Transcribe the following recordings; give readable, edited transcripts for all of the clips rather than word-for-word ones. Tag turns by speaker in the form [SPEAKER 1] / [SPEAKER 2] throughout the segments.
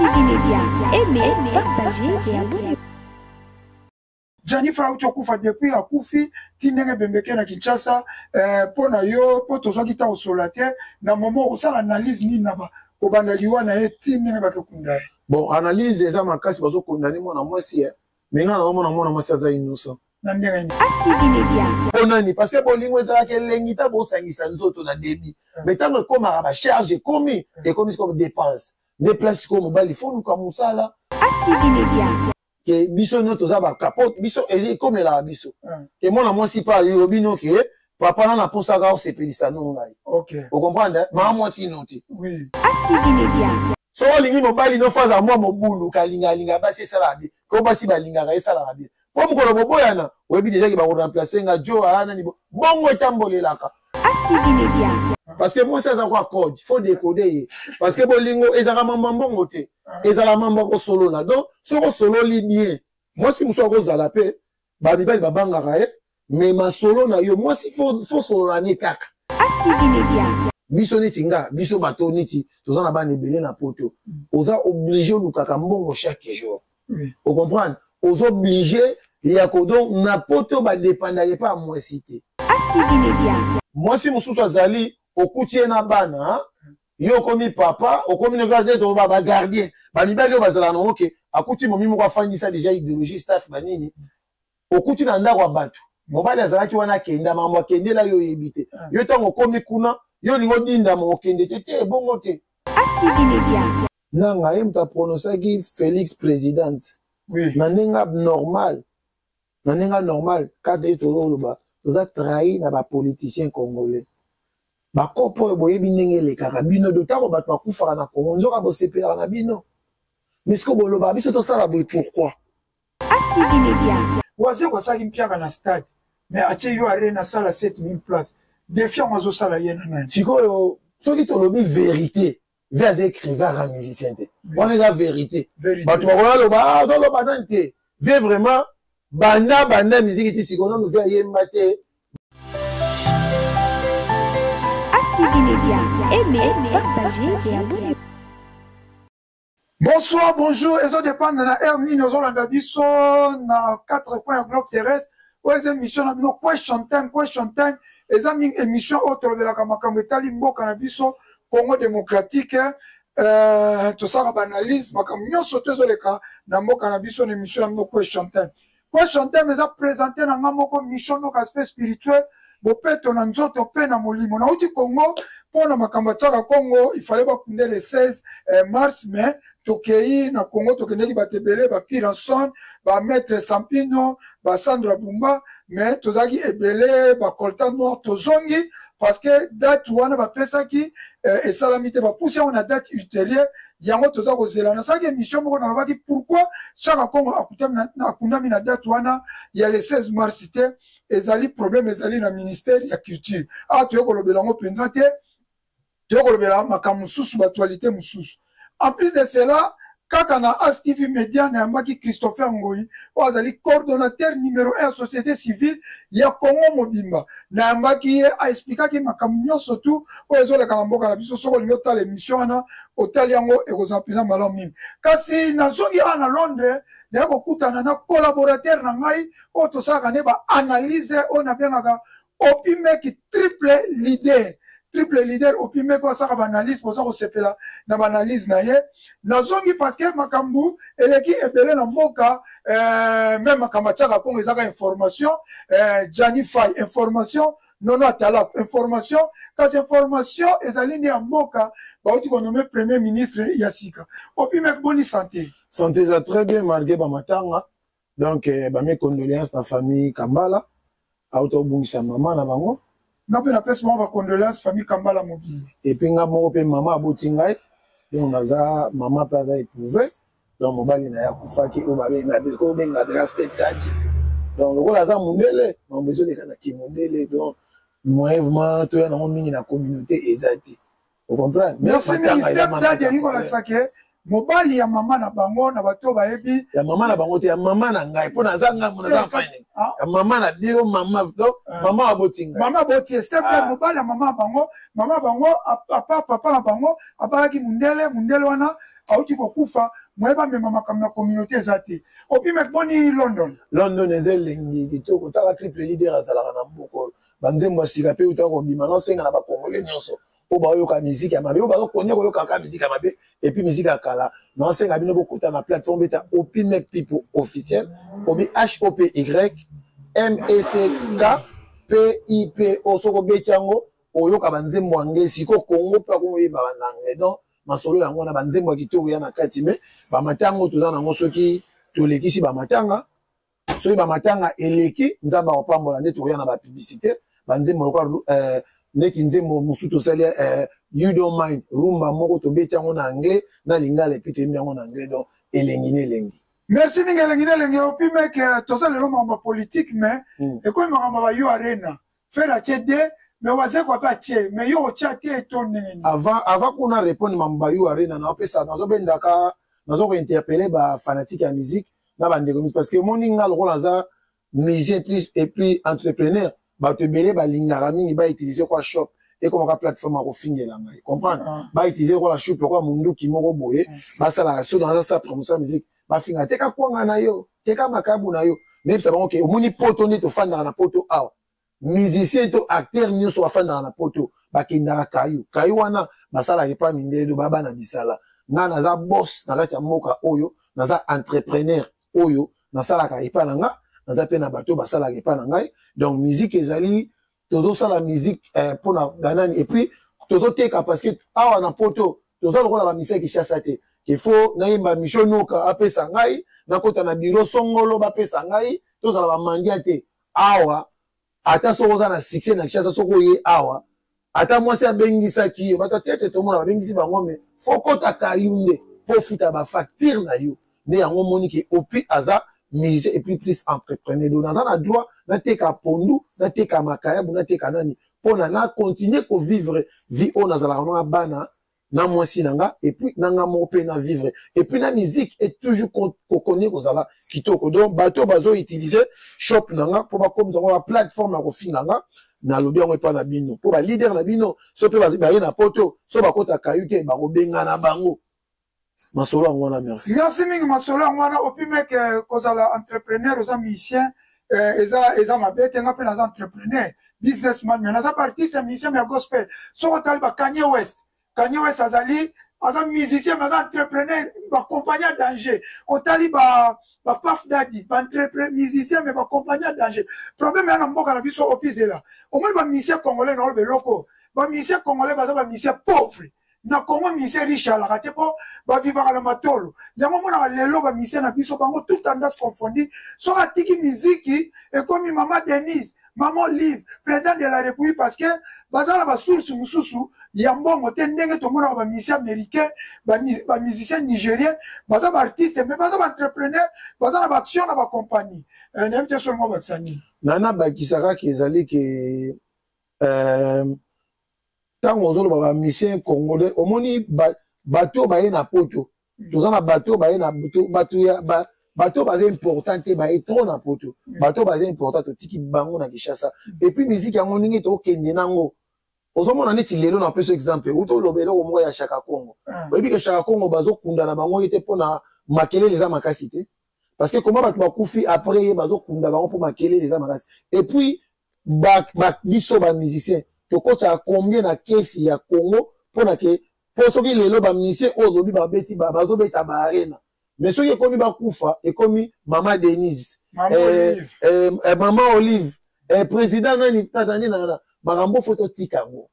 [SPEAKER 1] ASTV Media, aimez, partagez et abonnez-vous.
[SPEAKER 2] Gianni Fay auti okufa depuis akufi ti ndenge ebembe na Kinshasa eh, mpo na yo mpo tozwaki ntango kosolola te na momo okosala analyse nini na kobanda liwa na ye ti ndenge bakekunda ye.
[SPEAKER 3] Bon, analyse eza makasi, bazokondane mwana mwasi eh. Me ngai naomona mwana mwasi aza innocent.
[SPEAKER 2] Na ndenge nini?
[SPEAKER 1] ASTV Media.
[SPEAKER 3] Mpo nani? Parce que bolingo ezalaka elengi ta bosangisa nzoto na débit, mais ntango ekomaka bacharge ekomi ekomi sikoyo dépense nde place sikoyo mobali fo luka mosala.
[SPEAKER 1] ASTV Media.
[SPEAKER 3] Ke biso nio toza bakapote, biso ekomelaka biso ke mwana mwasi mpe ayobi no ke papa na naposaka osepelisa no ngai. Ocomprendre maa mwasi no te.
[SPEAKER 1] ASTV Media.
[SPEAKER 3] Soki olingi mobali no faza mwa mobulu kalingalinga basi esalaka bien, ko basi balingaka esalaka bien, mpo mokolo boboyana oyebi deja ke bakoremplace nga jo aya nani bongo etambolelaka.
[SPEAKER 1] ASTV Media.
[SPEAKER 3] Parce que mwasi aza kwa code, faut décoder ye, parce que bolingo ezalaka mambo ya mbongo te, ezala mambo ya kosolola. Donc soki osololi bien, mwasi mosusu akozala mpe bamibali babangaka ye, mais masolo na yo mwasi faut solola ne kaka.
[SPEAKER 1] ASTV Media.
[SPEAKER 3] Biso neti nga, biso bato neti toza na bana ebele na poto, oza obligé olukaka mbongo chaque jour. Ocomprendre, oza obligé ya ko donc na poto badépendaka epa ya mwasi te.
[SPEAKER 1] ASTV Media.
[SPEAKER 3] Mwasi mosusu azali okuti ye na bana, yo okomi papa, okomi nete bagardien bamibali oyo bazalaka nango ke akuti momi moko afandisa déjà idéologie staff banini, okuti na ndako ya bato, mobali azalaki wana akenda mambo akendela yo oyebi te. Yo ntango okomi kuna yo olingi odindama okende te te ebongo te.
[SPEAKER 1] ASTV Media.
[SPEAKER 3] Nanga ye moto apronosaki Félix présidente. Na ndenge abnormal, na ndenge normal kaka ye tozoloba toza trahi na bapoliticien congolais. Bakopo oyo boyebi ndenge elekaka bino do ntango bato bakufaka na Congo nzoka bosepelaka na bino, mais sikoyo bolobaka biso tosala boye pourquoi?
[SPEAKER 1] ASTV Media.
[SPEAKER 2] Wazeko asalaki mpiaka na stade mais atie yo arena asala 7000 place, défi yango azosala ye na nani?
[SPEAKER 3] Sikoyo soki tolobi vérité, ve aza écrivain aka musicien te, wana eza vérité. Bato bakoya loba ozoloba nani te, ve vraiment banda banda miziki ti sikoyo nanu ve ayemba te.
[SPEAKER 1] ASTV Media, aimez, partagez et abonnez-vous.
[SPEAKER 2] Bonsoir, bonjour, ezo dépendre na heure nini ozolanda biso na quatre coins ya globe terrestre. Oyo eza émission na bino Question Time. Question Time eza mingi émission oyo tolobelaka makambo etali mboka na biso Congo démocratique. Tosalaka baanalyse makambo nyonso to ezoleka na mboka na biso na émission na bino Question Time. Question Time eza présenté na nga moko Mission Noka, aspect spirituel, bopeto na nzoto pe na molimo. Nauti Congo mpo na makambo ya Tshaka Congo, il fallait bakunde le 16 mars, mais tokei na Congo, tokendeki bato ebele, ba Piranson, ba Maître Sampino, ba Sandra Bumba, mais tozalaki ebele, ba Coltan Noir, tozongi parce que date wana bapesaki esalami te, bapusi yango na date ultérieure. Yango toza kozela. Nasalaki émission moko nalobaki pourquoi Tshaka Congo akundami na date wana ya le 16 mars te. Ezali problème ezali na ministère ya culture. Awa toye kolobela yango mpenza te, toye kolobela makambo mosusu, baactualité mosusu. En plus de cela, kaka na ASTV Media nayambaki Christopher Ngoyi oyo azali coordonnateur numéro 1 ya société civile ya Congo mobimba. Nayambaki ye, aexplikaki makambo nyonso tu oyo ezoleka na mboka na biso. Soki olingi otala émission wana, otali yango, ekozala mpenza malamu mingi. Kasi nazongi awa na Londres, naye kokutana na collaborateur na ngai oyo tosalaka nde baanalyse oyo nabengaka Opimeki triple leader. Triple leader Opimeki oyo asalaka baanalyse, boza kosepela na baanalyse na ye. Nazongi parce que makambo eleki ebele na mboka, même makambo ya Tshaka Congo ezaka information, Gianni Fay information, Nono Atalak information, kasi information ezali nde ya mboka. Bauti konome premier ministre ya sika. Opimeki, boni santé?
[SPEAKER 3] Santé eza très bien malgré bamatanga. Donc ba mes condoléances na famille Kambala, auta obungisa mama na bango.
[SPEAKER 2] Nga mpe napesi bango ba condoléances, famille Kambala mobimba.
[SPEAKER 3] Et puis nga moko mpe mama aboti ngai, donc naza mama mpe aza éprouvé, donc mobali na ye akufaki oyo babenga biso obenga deja step daddy. Donc lokola aza mondele, mambo ezoleka na kimondele, donc moyen vraiment toya nango mingi na communauté eza te. Ocomprendre?
[SPEAKER 2] Merci mingi. Step daddy elingi kolakisa ke mobali ya mama na bango na bato bayebi
[SPEAKER 3] ya mama na bango te, ya mama na ngai mpo naza ngai mo naza fine ya mama na bino, mama donc mama aboti ngai,
[SPEAKER 2] mama aboti ye step daddy, mobali ya mama na bango. Mama bango apa papa na bango abalaki mundele, mundele wana Auti kokufa, moye bamema makambo na communauté eza te. Opime boni London?
[SPEAKER 3] London eza elengi kitoko. Tala triple leader azalaka na mboka oyo. Banzembo ya sika mpe euta kobima. Naosenga na bakongole nyonso oyo baoyoka miziki ya mabe, oyo bazokonya koyokaka miziki ya mabe et puis miziki ya kala, naosenga bino bokota na plateforme beta Opimek People officiel, obi H O P Y M E C K P I P O. Soki obeti yango oyoka banzembo ya anglais, siko Congo mpe akoyeba na anglais. Donc masolo yango wana, banzembo ya kitoko ya na kati. Me bamatanga oyo toza nango, soki tolekisi bamatanga, soki bamatanga eleki, Nzambe akopambola nde tokoya na bapublicité. Banzembo lokola neti nzembo mosusu tosali, You Don't Mind, rumba moko tobeti yango na anglais na lingala, et puis toyembi yango na anglais. Donc elengi na elengi.
[SPEAKER 2] Merci mingi, elengi na elengi. Opimeke toza lelo makambo ya politique, mais ekomi makambo ya ba U Arena. Ferre atie de, mais Wazekwa mpe atie, mais yo otya te to ndenge nini?
[SPEAKER 3] Avant kuna répondre mambo ba U Arena, naopesa, nazobendaka, nazo kointerpeller bafanatique ya musique na bandeko musique, parce que omoni nga lokola naza musicien plus et puis entrepreneur, bato ebele balingaka mingi bautiliser kwa shop ekomaka plateforme ya kofingela ngai, comprendre? Bautiliser kola shop lokola munduki moko boye, basalaka so nazasala promotion ya musique, bafinga: teka kwanga na yo, teka makabu na yo. Nayebisa bango ke omoni poto nde tofandaka na poto awa, musicien to acteur nyonso bafandaka na poto bakendaka kayu kayu wana, basalaka epa mindele do baya bana misala. Nga naza boss na kati ya mboka oyo, naza entrepreneur oyo nasalaka epa na nga, naza mpe na bato basalaka epa na ngai. Donc musique ezali, tozosala musique mpona banani, et puis tozoteka, parce que awa na poto toza lokola bamisia ya Kinshasa te. Il faut nayemba, Micho Noka apesa ngai, nakota na biro songolo bapesa ngai, tozala bamandia te. Awa ata soki oza na succès na Kinshasa, soki oye awa, ata mwasi abengisaki yo, bato tete tomona babengisi bango, mais faut kota kayu nde mpo ofuta bafacture na yo. Nde yango omoni ke Opi aza musicien et puis plus entrepreneur, donc naza na droit nateka pondu, nateka makayabu, nateka nani, mpona na continue kovivre vie oyo nazalaka na bana na mwasi na nga, et puis na nga moko mpe na vivre, et puis na musique est toujours kokoni kozala kitoko. Donc bato bazo utiliser shop na nga mpo bakomisa ngo baplateforme ya kofinga nga, nalobi yango epa na bino, mpo baleader na bino so mpe baye na poto, so bakota kayu te, bakobengana bango. Masolo yango wana, merci.
[SPEAKER 2] Merci mingi, masolo yango wana. Opimeke kozala entrepreneur, oza musicien, eza mabe te. Nga mpe naza entrepreneur, businessman, mais naza baartiste musicien ya gospel. Soki otali ba Kanye West, Kanye West azali, aza musicien mais aza entrepreneur, bacompagnie ya danger. Otali ba Puff Daddy, musicien mais bacompagnie ya danger. Problème ya na mboka na biso, opizela omoni bamusicien congolais na oloba eloko, bamusicien congolais baza bamusicien pauvre. Na Congo musicien riche alaka te, mpo bavivaka na matolo. Yango omonaka lelo bamusicien na biso bango tout tendance confondu, soki atiki miziki ekomi mama Denise, mama Olive, président de la République, parce que baza na basource mosusu ya mbongo te. Ndenge tomonaka bamusicien américain, bamusicien nigérien, baza baartiste mais baza baentrepreneur, baza na baaction na bacompagnie. Nayebi te solongo bakisa nini.
[SPEAKER 3] Na nabakisa kaka, ezali ke ntango ozoloba bamusicien congolais, omoni bato oyo baye na poto, toza na bato oyo baye na bato ya bato oyo baza important te, baye trop na poto. Bato oyo baza important totiki bango na Kinshasa. Et puis musique yango ndenge tokende nango, ozomona neti lelo na peso exemple, uti oloba eloko moko ya Shaka Congo. Oyebi ke Shaka Congo bazokunda na bango ye te mpona makelele eza makasi te, parce que comment bato bakufi après ye bazokunda bango mpo makelele eza makasi. Et puis biso bamusicien tokotaka combien na kesi ya Congo mpona ke, mpo soki lelo bamusicien oyo olobi babeti, bazobeta baarena, mais soki ekomi bakufa, ekomi mama Denise,
[SPEAKER 2] mama Olive,
[SPEAKER 3] mama Olive, président nani, tata nini na makambo. Faut totika yango,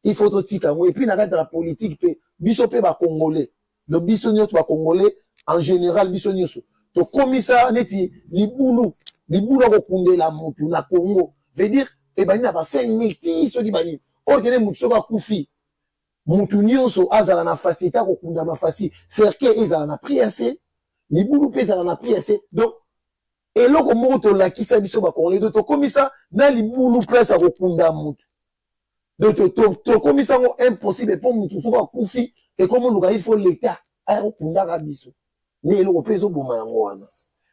[SPEAKER 3] il faut totika yango. Et puis na kati ya la politique mpe, biso mpe bacongolais, donc biso nyonso bacongolais en général, biso nyonso tokomisa neti libulu, libulu ya kokundela motu na Congo, veut dire ebandi na ba 5000 ti soki banini oyo kende. Motu soki akufi, motu nyonso azala na facilité ya kokundama facile, cercueil ezala na prix ya se, libulu mpe ezala na prix ya se. Donc eloko moko tolakisa biso bacongolais, donc tokomisa na libulu place ya kokunda motu, donc tokomisa yango impossible, mpo motu soki akufi ekomi oluka, il faut l'État aya kokundaka biso. Nde eloko mpe ezoboma yango wana.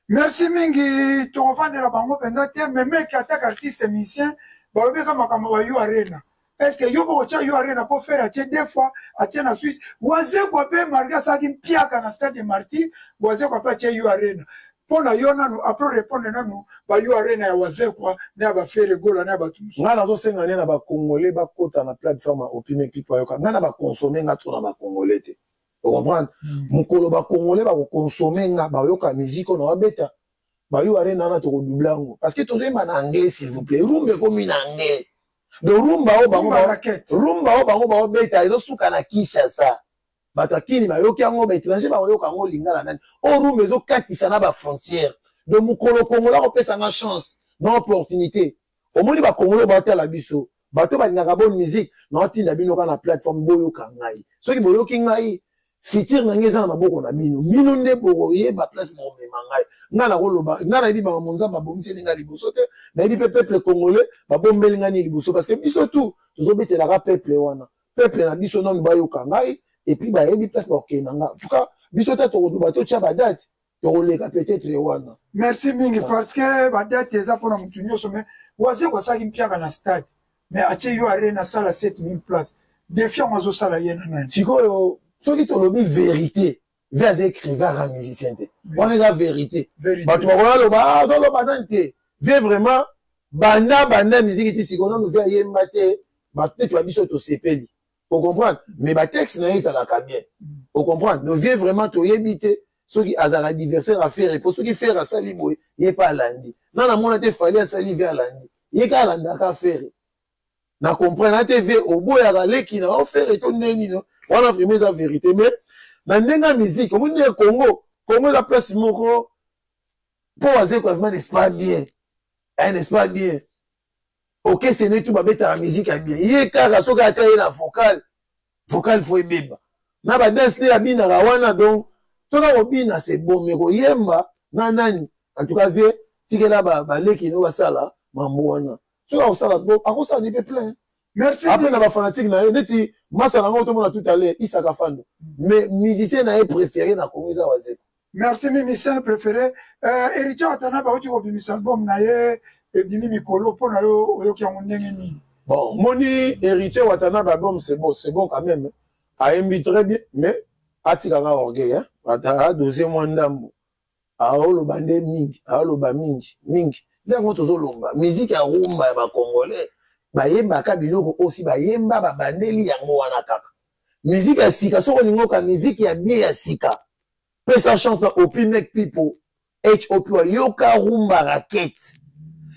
[SPEAKER 2] Merci mingi. Tokovandela bango mpenza te, mais meke ataka artiste musicien, balobi eza makambo ba U Arena. Est ce que yo moko otya U Arena mpo Ferre atie deux fois, atie na Suisse? Wazekwa mpe malgré asalaki mpiaka na stade de Martyr, Wazekwa mpe atie U Arena. Mpo na yo nanu, après répondre nanu ba U Arena ya Wazekwa na ya ba Ferre Gola na ya bato mosusu.
[SPEAKER 3] Ngai nazosenga nde na ba Congolais bakota na plateforme ya Opime People bayoka. Ngai na ba consommer nga trop na ba Congolais te. O comprendre? Mokolo ba Congolais bako consommer nga, bayoka musique oyo naobeta, ba U Arena wana toko doubler yango. Parce que tozoyemba na anglais s'il vous plaît. Rumba ekomi na anglais. Donc rumba oyo bango
[SPEAKER 2] Rumba raquette.
[SPEAKER 3] Rumba oyo bango baobeta ezosuka na Kinshasa. Bato ya Kini bayoki yango, ba étranger bakoyoka yango lingala nani. Oyo rumba ezokatisa na ba frontières. Donc mokolo Congolais akopesa nga chance na opportunité. Omoni ba Congolais baotala biso, bato balingaka bonne musique, naotinda bino kaka na plateforme boyoka ngai. Soki boyoki ngai, futur na ngai eza na maboko na bino. Bino nde bokoyeba place bokomema ngai. Ngai nakoloba, ngai nayebi makambo Nzambe abongiseli ngai liboso te, nayebi pe peuple congolais babombeli ngai nini liboso, parce que biso tout tozobetelaka peuple wana. Peuple na biso nanu bayoka ngai et puis bayebi place bakokende na ngai. En tout cas, biso ta tokoloba totia ba date, tokoleka peut-être wana.
[SPEAKER 2] Merci mingi parce que ba date eza pona mutu nyonso, mais Wazekwa asalaki mpiaka na stade mais atie yo arena sala 7000 places. Défi yango azosala ye na nani?
[SPEAKER 3] Sikoyo soki tolobi vérité, ve aza écrivain aza musicien te. Wana eza vérité. Bato bakoya loba, ah, ozoloba nani te. Ve vraiment banda banda musique ti sikoyo nanu ve ayemba te, bato neti ba biso tosepeli. O comprendre? Mais ba texte na ye ezalaka bien. O comprendre? Donc vieux vraiment toyebi te soki azalaka adversaire ya Ferre, po soki Ferre asali boye ye pe alandi. Nga namona te Fally asali vieux alandi. Ye kaka alandaka Ferre. Na comprendre na te vieux oboyaka leki na yo Ferre to ndenge nini? Wana vraiment eza vérité, mais na ndenge ya musique omoni ndenge Congo, Congo eza place moko po Wazekwa vraiment n'est-ce pas bien? Hein, n'est-ce pas bien? Okesene tout babetaka musique ya bien. Ye kaka soki ata ye na vocal, vocal faut ebeba. Na ba danse nde abinaka wana, donc toka kobina c'est bon, mais koyemba na nani? En tout cas vieux, tikela ba baleki no basala mambo wana. Soki akosala bo, akosala ni pe plein.
[SPEAKER 2] Merci.
[SPEAKER 3] Après na ba fanatique na ye neti masa na ngo tomona tout à l'heure Isaka Fando. Mais musicien na ye préféré na Congo eza Wazekwa.
[SPEAKER 2] Merci mi musicien préféré. Héritier Watanabe auti kobimisa album na ye ebimi mikolo mpo na yo oyoki yango ndenge nini?
[SPEAKER 3] Bon, moni Héritier Watanabe album c'est bon, c'est bon quand même. Ayembi très bien, mais atikaka orgueil hein. Ata deuxième mwa ndambo. Aoloba nde mingi, aoloba mingi, mingi. Nde yango tozoloba, musique ya rumba ya ba Congolais bayembaka biloko osi bayemba babandeli yango wana kaka. Musique ya sika, soki olingi oyoka musique ya bien ya sika, pesa chance na Opi Make People, HOP, yoka rumba raquette.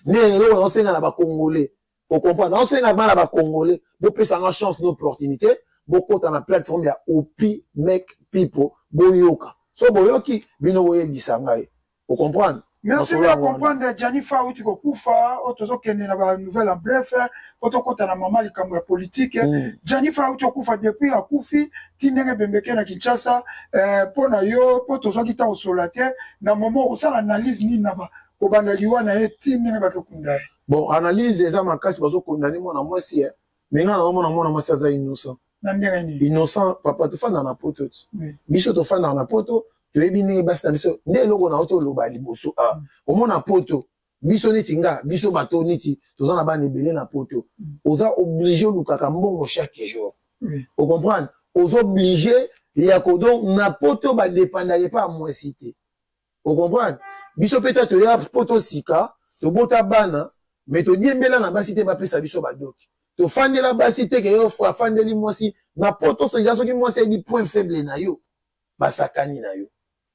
[SPEAKER 3] Nde eloko naosenga na ba Congolais, o comprendre, naosenga bana ba Congolais, bopesa nga chance na opportunité, bokota na plateforme ya Opi Make People, boyoka. So boyoki, bino boyebisa ngai. O comprendre?
[SPEAKER 2] Merci
[SPEAKER 3] Masolo
[SPEAKER 2] bien
[SPEAKER 3] yango wana.
[SPEAKER 2] comprendre Gianni Fa uti kokufa, oyo tozokende na ba nouvelles en bref, po tokota na mama likambo ya politique. Gianni Fa uti kokufa depuis akufi ti ndenge bembeke na Kinshasa, po na yo po tozwaki ntango kosola te na moment okosala analyse nini na ba kobanda liwa na ye ti ndenge bakekunda ye?
[SPEAKER 3] Bon, analyse eza makasi, bazokondane mwana mwasi, eh. Mais nga nazomona mwana mwasi aza innocent.
[SPEAKER 2] Na ndenge nini?
[SPEAKER 3] Innocent, papa, tofandaka na poto ti.
[SPEAKER 2] Oui.
[SPEAKER 3] Biso tofandaka na poto, toyebi ndenge basi na biso, nde eloko na yo toloba liboso. Ah, omona poto, biso neti nga, biso bato neti, toza na bana ebele na poto. Oza obligé olukaka mbongo chaque jour.
[SPEAKER 2] Oui.
[SPEAKER 3] O comprendre? Oza obligé ya ko, donc na poto ba dépendaka epa ya mwasi te. O comprendre? Biso pe ta toya poto sika, tobota bana, mais todiembela na basi te bapesa biso badoki. Tofandela basi te ke yo afandeli mwasi na poto, soki soki mwasi ayebi point faible na yo, basakani na yo.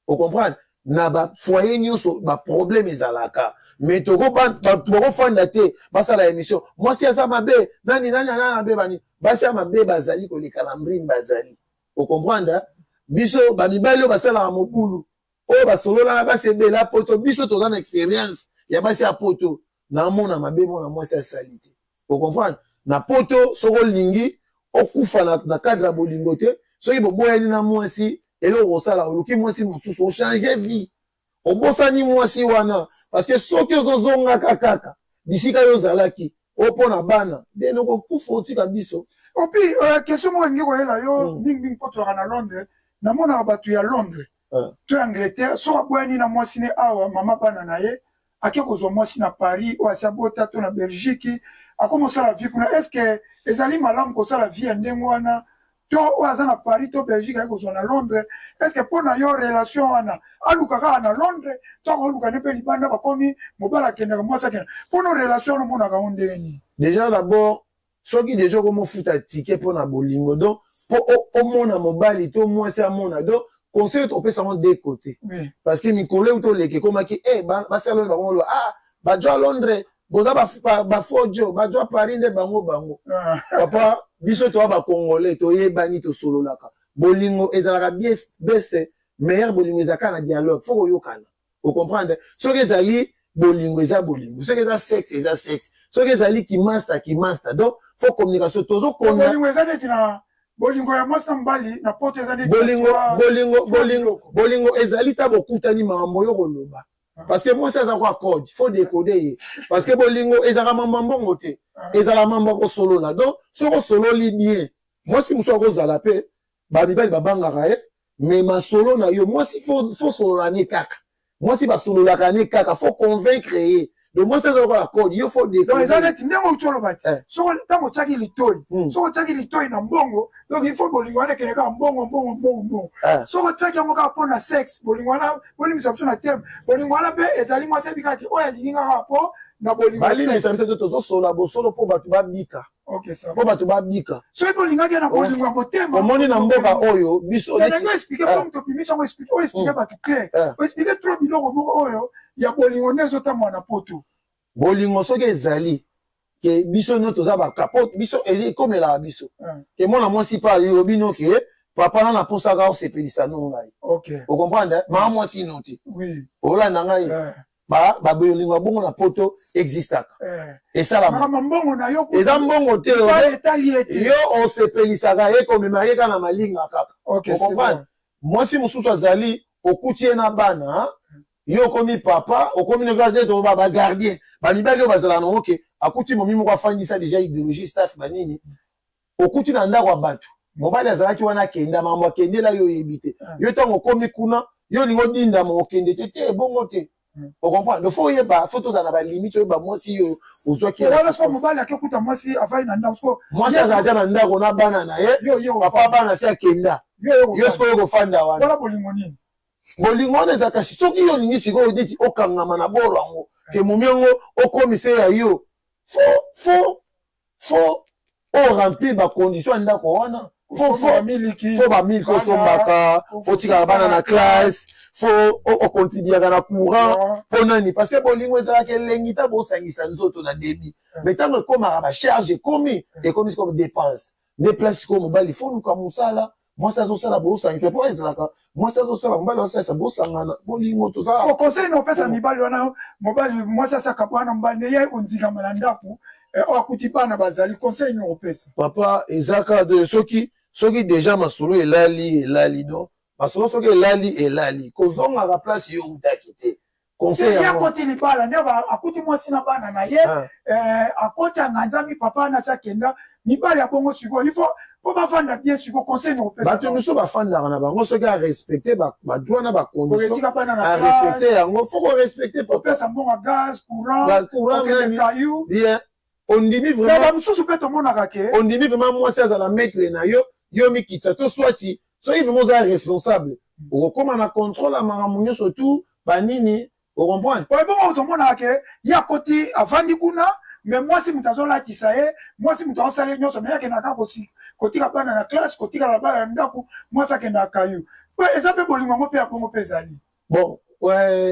[SPEAKER 3] O comprendre? Na ba foyer nyonso ba problème ezalaka. Mais toko ba, bato bakofanda te, basala émission. Mwasi aza mabe, nani nani aza mabe bani. Basi ya mabe bazali koleka na mbrine bazali. O comprendre? Biso ba mibali oyo basalaka mobulu, oyo basolola na basi ebele ya poto, biso toza na expérience ya basi ya poto. Namona mabe mwana mwasi asali te. O comprendre? Na poto soki olingi okufa na cadre ya bolingo te, soki boboyani na mwasi, eloko kosala oluki mwasi mosusu, o changer vie. Obosani mwasi wana parce que soki ozozongaka kaka bisika yo ozalaki, o mpo na bana, nde nokokufa otika biso.
[SPEAKER 2] Opi, question moko elingi koyela yo mingi mingi mpo tozalaka na Londres, namonaka bato ya Londres to ya Angleterre, soki aboyani na mwasi ne awa, mama bana na ye ake kozwa mwasi na Paris oyo asi abota to na Belgique, akomi kosala vie kuna. Est-ce que Ezali malamu kosala vie ya ndenge wana to oyo aza na Paris to Belgique aye kozwa na Londres? Est ce que mpo na yo relation wana aluka kaka na Londres to akoluka nde mpe libanda, bakomi mobali akendaka, mwasi akendaka? Mpo na relation wana omonaka yango ndenge nini?
[SPEAKER 3] Déjà d'abord, soki déjà okomofuta ticket mpo na bolingo, donc mpo omona mobali to mwasi amona, donc conseil topesa yango deux côtés. Parce que mikolo euti oleka ekomaki eh, basala oyo bango ah, bajwa Londres boza bafojo, bajwa Paris nde bango bango. Papa, biso toa bacongolais, toyebani, tosololaka. Bolingo ezalaka best meilleur, bolingo ezalaka na dialogue, faut koyokana, ocomprendre. Soki ezali bolingo, eza bolingo. Soki eza sexe, eza sexe. Soki ezali kimasta, kimasta. Donc faut communication, tozokonda.
[SPEAKER 2] Bolingo eza neti na bolingo ya mwasi na mobali na poto eza neti
[SPEAKER 3] bolingo bolingo bolingo bolingo ezali ta bokutani makambo oyo koloba, parce que mwasi aza kwa code, faut décoder ye, parce que bolingo ezalaka mambo mbongo te, ezalaka mambo ya kosolola. Donc soki osololi bien, mwasi mosusu akozala mpe bamibali babangaka ye, mais masolo na yo, mwasi faut solola ne kaka, mwasi basololaka ne kaka, faut convaincre ye. Donc mwasi aza lokola code, yo faut
[SPEAKER 2] décoder. Eza neti ndenge outi oloba ti soki ntango otiaki litoi, soki otiaki litoi na mbongo, donc il faut bolingo wana ekende kaka mbongo, mbongo, mbongo, mbongo. Soki otiaki yango kaka mpo na sexe, bolingo wana, bolimbisa biso na terme, bolingo wana mpe ezali mwasi ayebi kaka oyo alingi kaka mpo na bolingo.
[SPEAKER 3] Balimbisa biso te, tozosola bosolo mpo bato babika, mpo bato babika.
[SPEAKER 2] Soki bolingaki na bolingo ya motema.
[SPEAKER 3] Omoni, na mboka oyo biso
[SPEAKER 2] ndenge expliquer, mpo moto obimisi yango, expliquer oyo, expliquer bato clair, oexpliquer trop biloko moko oyo ya bolingo nde ezotambola na poto.
[SPEAKER 3] Bolingo soki ezali ke biso nyonso toza bakapo, biso ekomelaka biso ke mwana mwasi mpe ayobi no ke papa na naposaka osepelisa no ngai, ocomprendre, maa mwasi no te olanda ngai. Babolingo ya bongo na poto existaka, esalama. Eza mbongo te, yo osepelisaka ye, komema ye kaka na malinga kaka, ocomprendre. Mwasi mosusu azali, okuti ye na bana, yo okomi papa, okomi ba bagardien, bamibali oyo bazalaka nango ke akuti momi moko afandisa déjà idéologie, staff, banini. Okuti na ndako ya bato, mobali azalaki wana, akenda makambo, akendela yo, oyebi te. Yo ntango okomi kuna, yo olingi odindama, okende te te, ebongo te, ocomprendre. Faut oyeba, faut tozala na balimite, oyeba mwasi yo ozwaki.
[SPEAKER 2] Mobali akekuta mwasi avai na ndako.
[SPEAKER 3] Mwasi azala tia na ndako na bana na ye, papa bana si akenda, yo sikoyo kofanda wana.
[SPEAKER 2] Bolingo nini?
[SPEAKER 3] Bolingo wana eza kasi soki yo olingi sikoyo neti okangama na boro yango ke momi yango okomisa ya yo, faut oremplir bacondition ya ndako wana. Faut bamiliki osombaka, faut tikaka bana na classe, faut ocontribuaka na courant. Mpo nani? Parce que bolingo ezalaka elengi ta bosangisa nzoto na début, mais ntango ekomaka bacharge, ekomi ekomi sikoyo dépense nde place. Sikoyo mobali faut luka mosala, mwasi azosala, bosangisa, mpo ezalaka mwasi azosala, mobali azosalisa, bosangana, bolingo
[SPEAKER 2] tozala. Conseil na opesa mibali wana, mobali mwasi asaka wana, mobali ne ye kondingama na ndako oyo akuti bana bazali, conseil na opesa?
[SPEAKER 3] Papa, eza kaka de soki déjà masolo elali, elali. Donc masolo soki elali, elali, kozongaka place yo outaki te.
[SPEAKER 2] Conseil ye akoti libala nde akuti mwasi na bana na ye, akoti anganzami, papa wana asi akenda. Mibali ya bongo sikoyo, il faut mpo bafanda bien sikoyo, conseil na opesa?
[SPEAKER 3] Bato mosusu bafandaka na bango soki arespecte badroit na bacondition, arespecte yango, faut korespecte.
[SPEAKER 2] Kopesa mbongo ya gaz, courant,
[SPEAKER 3] courant
[SPEAKER 2] kayu.
[SPEAKER 3] Bien, ondimi vraiment.
[SPEAKER 2] Bamosusu mpe tomonaka ke
[SPEAKER 3] ondimi vraiment mwasi azala maître na yo, yo mikitisa to swati. Soki vraiment oza responsable, okokóma na contrôle ya makambo nyonso tu banini, ocomprendre.
[SPEAKER 2] Oyo bongo tomonaka ke ye akoti, avandi kuna, mais mwasi moto azolatisa ye, mwasi moto azosala ye nyonso, mais ye akendaka kotika bana na classe, kotikala bana na ndako, mwasi akendaka kayu. Eza mpe bolingo yango mpe ya bongo mpe ezali.
[SPEAKER 3] Bon,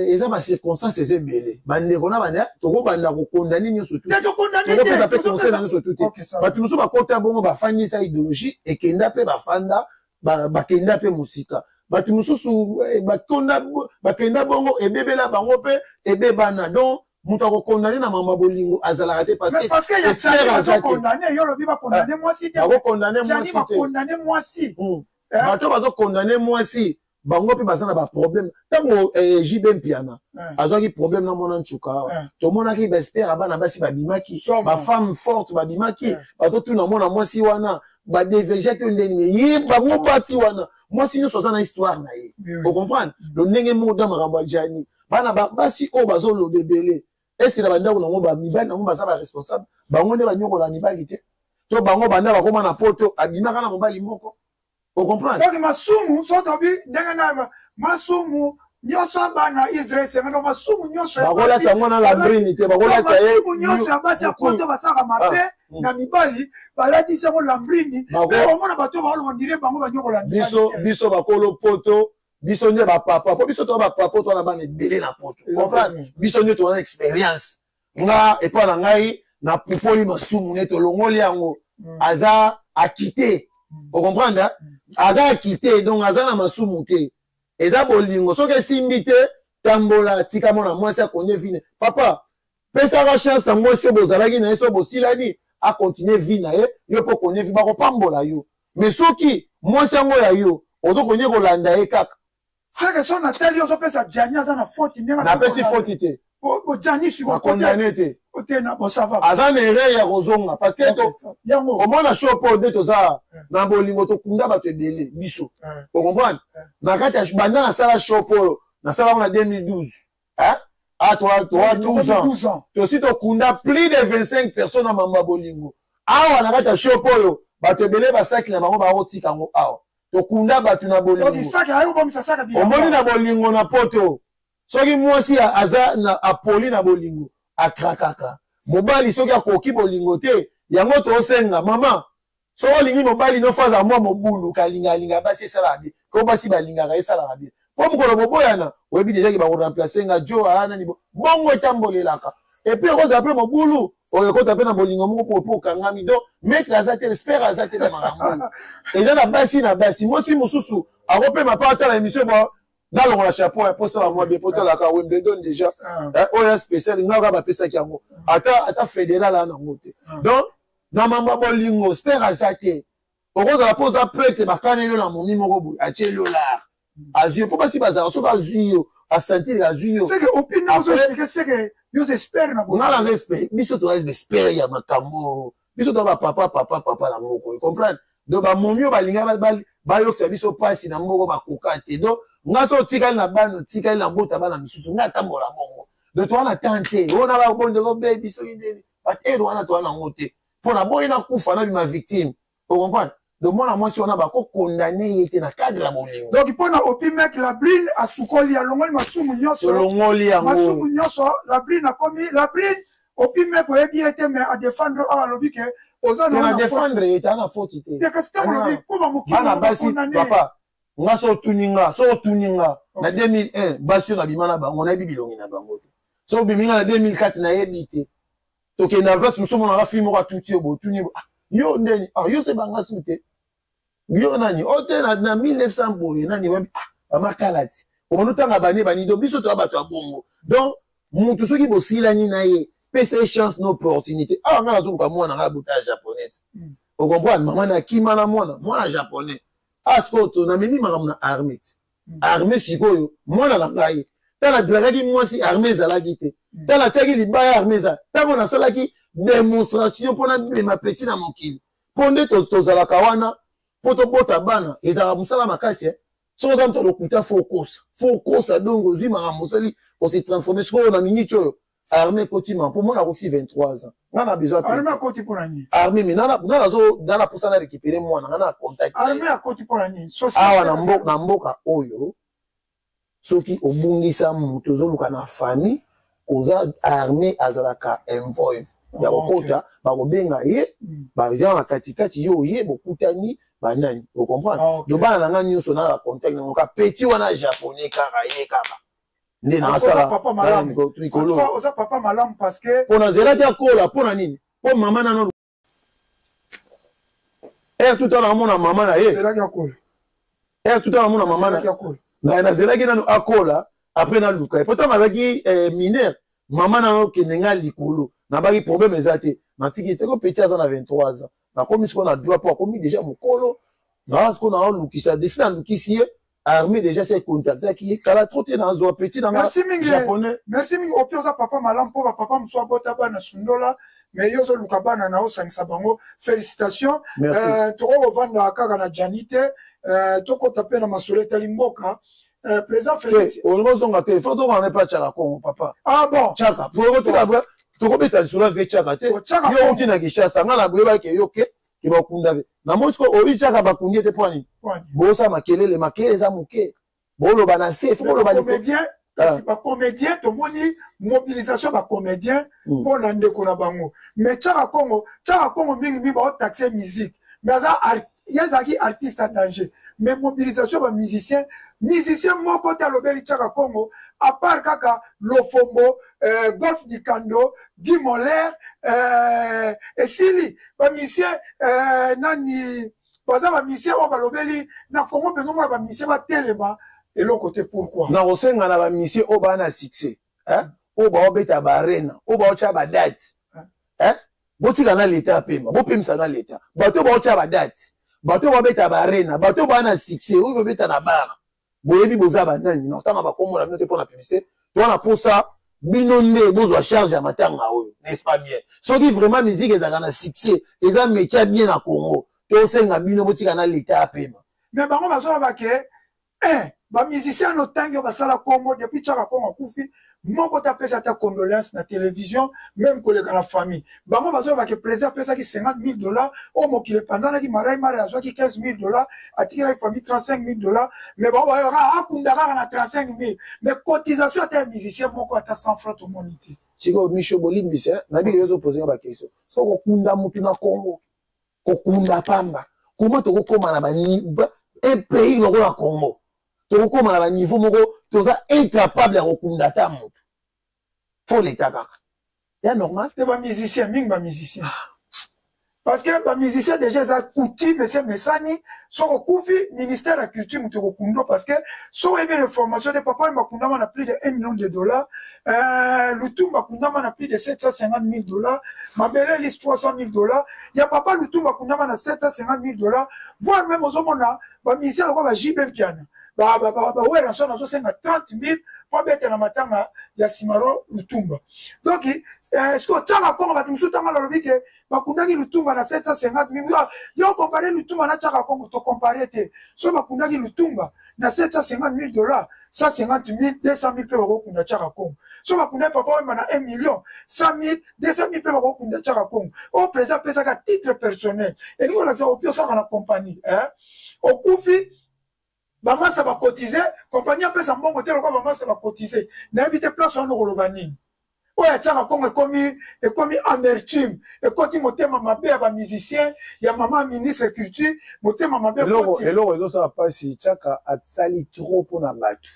[SPEAKER 3] eza bacirconstance, eza ebele, bandeko na banda. Tokobanda kokondane nyonso,
[SPEAKER 2] tokopesa
[SPEAKER 3] mpe conseil na nyonso tu te. Bato mosusu bakota bongo, bafandisa idéologie, ekenda mpe bafanda, bakenda mpe mosika. Bato mosusu bakenda bongo, ebebela bango mpe ebebana. Donc moto akokondane na mama bolingo azalaka te.
[SPEAKER 2] Parce que
[SPEAKER 3] bakokondane mwasi
[SPEAKER 2] te. Mwasi.
[SPEAKER 3] Bato bazokondane mwasi, bango mpe baza na baproblème. Ntango JB Mpiana azwaki problème na mwana nsuka, tomonaki baespere ya bana basi babimaki, bafemme forte babimaki, bazotuna mwana mwasi wana badevegeaki yo ndenge ye. Bango basi wana, mwasi nyonso aza na histoire na ye, ocomprendre. Lo ndenge moko da makambo ya Jani, bana basi oyo bazoloba ebele, est-ce na bandako nango bamibali nango baza baresponsable? Bango nde banyokola mibali te. To bango banda bakoma na poto, abimaka na mobali moko. Ocomprendre?
[SPEAKER 2] Donc masumu so tobi ndenge na masumu nyonso ya bana Israël sengano masumu nyonso ya
[SPEAKER 3] bakolata yango na lambrine te, bakolata
[SPEAKER 2] ye masumu nyonso ya basi ya poto basalaka mabe na mibali, balatisi yango lambrine. Mpe omona bato baoloba ndire bango banyokola
[SPEAKER 3] biso. Biso bakolo poto, biso nde bapapa, po biso toza bapapa, toza na bana ebele na poto. Comprendre? Biso nde toza na expérience. Nga epa na ngai, napupoli masumu ne, tolongoli yango. Aza akite. Ocomprendre? Aza akite, donc aza na masumu te. Eza bolingo. Soki esimbi te, tambola, tika mwana mwasi akonye vie. Papa, pesaka chance na mwasi oyo bozalaki na ye. So bosilani, akontinue vie na ye, yo mpo konye vie, bakopambola yo. Mais soki mwasi yango ya yo, ozokonye kolanda ye kaka.
[SPEAKER 2] Seke so natali, ozopesa Jani aza na faute ndenge
[SPEAKER 3] Napesi faute te.
[SPEAKER 2] Jani.
[SPEAKER 3] Nakondane te.
[SPEAKER 2] Te, na bon, ça va.
[SPEAKER 3] Aza na erreur ya kozonga, parce que
[SPEAKER 2] yango
[SPEAKER 3] omona show po nde toza na bolingo, tokunda bato ebele biso. Ocomprendre? Na kati ya banda nasala show po nasala ngo na 2012, ah, toa 12 ans, tosi tokunda plus de 25 personnes na mambo ya bolingo awa na kati ya shop oyo. Bato ebele basaki na bango bakotika yango awa. Tokunda bato na bolingo. Omoni, na bolingo na poto, soki mwasi aza na apoli na bolingo, akrakaka. Mobali soki akoki bolingo te, yango tosenga mama, soki olingi mobali no, faza mwa mobulu, kalingalinga basi esalaka bien, ko basi balingaka esalaka bien, mpo mokolo boboyana, oyebi déjà ke bakoremplace nga jo aa nani bongo etambolelaka. Et puis ekozala mpe mobulu oyo ekota mpe na bolingo moko mpo okangami. Donc maître aza te, espere aza te na makambo oyo eza na basi. Na basi, mwasi mosusu akopema mpe atala émission bo nalongola chapeau ya posala mwa bien, po talaka Wimbledon déjà oyo ya spécial, nga kaka bapesaki yango, ata fédéral aa nango te. Donc na mambo ya bolingo, spere aza te. Okozala mpo oza prêtre, bakaneli yo na momi moko boye, atie dollar, azwi yo, mpo basi bazalaka, soki azwi yo, asentir azwi yo.
[SPEAKER 2] Seke opina ozoexplike, seke yo espere na
[SPEAKER 3] Nga naza espere. Biso toza espere ya makambo. Biso toza bapapa, papa, papa na moko. Comprendre? Donc bamomi oyo balinga bayokisa biso mpasi na moko, bakoka te. Donc nga so otikali na bana, otikali na bota bana misusu, nga atambola bongo. Donc toza na temps te oyo na babondeko bebi soki ndeni batere wana, toza nango te, mpo na boyi nakufa nabima victime. Ocomprendre? Donc mwana mwasi wana bakokondane ye te na cadre ya bolingo.
[SPEAKER 2] Donc mpo na Opimek, la brune asukoli, alongoli masumu nyonso.
[SPEAKER 3] Tolongoli yango.
[SPEAKER 2] Masumu nyonso. La brune akomi la brune. Opimek oyebi ye te, mais adefendre awa, alobi ke oza
[SPEAKER 3] na défendre ye te, ana faute te.
[SPEAKER 2] Te, kasi ntango olobi mpo bamokili
[SPEAKER 3] Bana basi, papa, nga so otuni nga, so otuni nga na 2001, basi oyo nabima na bango, nayebi bilongi na bango te. So obimi nga na 2004, nayebi te. Tokende na place mosusu, omonaka fille moko atuti yo, botuni: "Ah, yo ndeni? Ah, yo se banga su te, yo nani o te na 1900 boye nani wabi?" Ah, bamakala ti omoni otanga bani bani. Donc biso toya bato ya bongo. Donc mutu soki bosilani na ye, pesa ye chance na opportunité. Awa nga nazoluka mwana nga abuta ya japonais. Ocomprendre? Mama na akima na mwana, mwana japonais. Ah, sikoyo to namemi makambo na armée ti armée. Sikoyo mwana na ngai, tala, drakaki mwasi, armée ezalaki te. Tala, atiaki libaya, armée eza. Ntango nasalaki démonstration mpo nabima petit na mokili, mpo nde tozalaka wana mpo tobota bana, ezalaka mosala makasi, eh? Soki oza moto lokuta, fo okosa, fo okosa. Donc ozwi makambo osali, ose transforme. Sikoyo na minute oyo armée ekotima mpo mwana akokisi 23 ans, nga na besoin.
[SPEAKER 2] Armée akoti mpo na nini?
[SPEAKER 3] Armée, mais nga nazo nga na posa na récupérer mwana nga na contact.
[SPEAKER 2] Armée akoti mpo na nini?
[SPEAKER 3] Awa na mboka oyo, soki obungisa moto, ozoluka na famille, oza armée azalaka involve ya kokota, bakobenga ye, baza na katikati, yo oye, bokutani banani. Ocomprendre? Donc bana na nga nyonso na bacontact nango, ka petit wana japonais kaka, ye kaka nde
[SPEAKER 2] nasala likolo. Oza papa malamu parce que
[SPEAKER 3] mpo nazelaki akola. Mpo na nini? Mpo mama nano ere tuta naomona mama na ye, ere tuta namona mama na, nazelaki nano akola, après naluka ye, po ntango azalaki mineur, mama nano okende nga likolo, nabaki problème eza te, natiki te. Ko petit aza na 23 ans, nakomi sikoyo na droit, mpo akomi déjà mokolo. Naa sikoyo naolukisa desi, nalukisi ye, armée déjà se contactaki ye kala trop te, nazwa petit na nga.
[SPEAKER 2] Merci mingi.
[SPEAKER 3] Japonais.
[SPEAKER 2] Merci mingi Opi, oza papa malamu, mpo bapapa mosusu abota bana sundola, mais yo ozoluka bana na osangisa bango. Félicitation. Tokoki kovanda kaka na Jani te, tokota mpe na masolo etali mboka. Président Félix.
[SPEAKER 3] Olingi ozonga te, fo tokanga epa Tiaka Kongo, papa.
[SPEAKER 2] Ah bon.
[SPEAKER 3] Tiaka, po okotika, tokobeta lisolo ave Tiaka te. Yo uti na Kinshasa, nga na boyebaki yo ke Ke bakunda namoni sikoyo oyi tiaka bakundi ete mpo nini bosala makelele, makelele eza moke, boloba na se, faut boloba.
[SPEAKER 2] Comédien kasi, bacomédien, tomoni mobilisation bacomédien mpo na ndeko na bango. Mais Tiaka Congo, Tiaka Congo mingimingi baotaxe musique, mais aza, ye azalaki artiste à danger. Mais mobilisation bamusicien, musicien moko te alobeli Tiaka Congo, à part kaka Lofombo, Golf Dikando, Guy Moler, esili. Bamusicien nani baza bamusicien oyo balobeli na Congo mpenza? Omona bamusicien batelema eloko te, pourquoi?
[SPEAKER 3] Na kosenga na bamusicien oyo baa na succès, oyo baobeta baarena, oyo baotya badate, botika na leta apema, bopemisa na leta. Bato oyo baotya badate, bato oyo babeta baarena, bato oyo baa na succès, oyo babeta na bar, boyebi boza banani. Na kotanga bakombo na bino te mpo na publicité. Toza na posa bino nde bozwa charge ya matanga oyo, n'est-ce pas bien? Soki vraiment musique ezalaka na succès, eza métier bien na Congo, tosenga bino botika na leta apema.
[SPEAKER 2] Mais bango bazoloba ke un bamusicien no ntangi oyo basala kombo depuis Tiaka Kongo akufi, moko te apesa ata condoléance na télévision, même koleka na famille. Bango bazoloba ke président apesaki 50 000 $. Oyo mokili epanzanaki, Marai Mare azwaki 15 000 $, atikelaki famille 35 000 $. Mais bango bayoka akunda kaka na 35 000, mais cotisation ata ya musicien moko, ata 100 franc, tomoni te.
[SPEAKER 3] Sikoyo Misho, bolimbisa, nayebi yo ozoposer nga baquestion. So kokunda mutu na Congo, kokunda pamba, koma tokokóma na un pays lokola Congo, tokokóma na baniveau moko toza incapable ya kokunda ata motu, faut leta kaka ya normal.
[SPEAKER 2] Te, bamusicien mingi, bamusicien, parce que bamusicien déjà eza coutume, ese mesani. Soki okufi, ministère ya culture moto ekokundo, parce que soki oyebi information te, papa oyo bakundama na plus de 1 million de dollars, Lutumba akundama na plus de 750 000 $, Mabele Lisi 300 000 $, ya papa Lutumba akundama na 750 000 $, voire même ozomona bamusicien lokola ba JB Mpiana, baWerrason azosenga 30 000 mpo abetela matanga ya Simaro Lutumba. Donc ce que otyaka Kongo, bato mosusu ntango balobi ke bakundaki Lutumba na 750 000, yo compare Lutumba na Tiaka Kongo, tocompare te. So bakundaki Lutumba na 750 000 $, 150 000, 200 000 mpe bakokunda Tiaka Kongo. So bakundaki Papa Wemba na 1 million 100 000, 200 000 mpe bakokunda Tiaka Kongo. Oyo président apesaka titre personnel, elingi kolakisa opi osalaka na compagnie, okufi, bamasa bacotize, compagnie apesa mbongo te. Lokola bamasa bacotize, nayebi te place wana okoloba nini. Oyo atiaka Kongo ekomi amertume, ekoti motema mabe ya bamusicien, ya mama ministre culture, motema mabe.
[SPEAKER 3] Eloko ezosala mpasi, Tiaka asali trop mpona bato,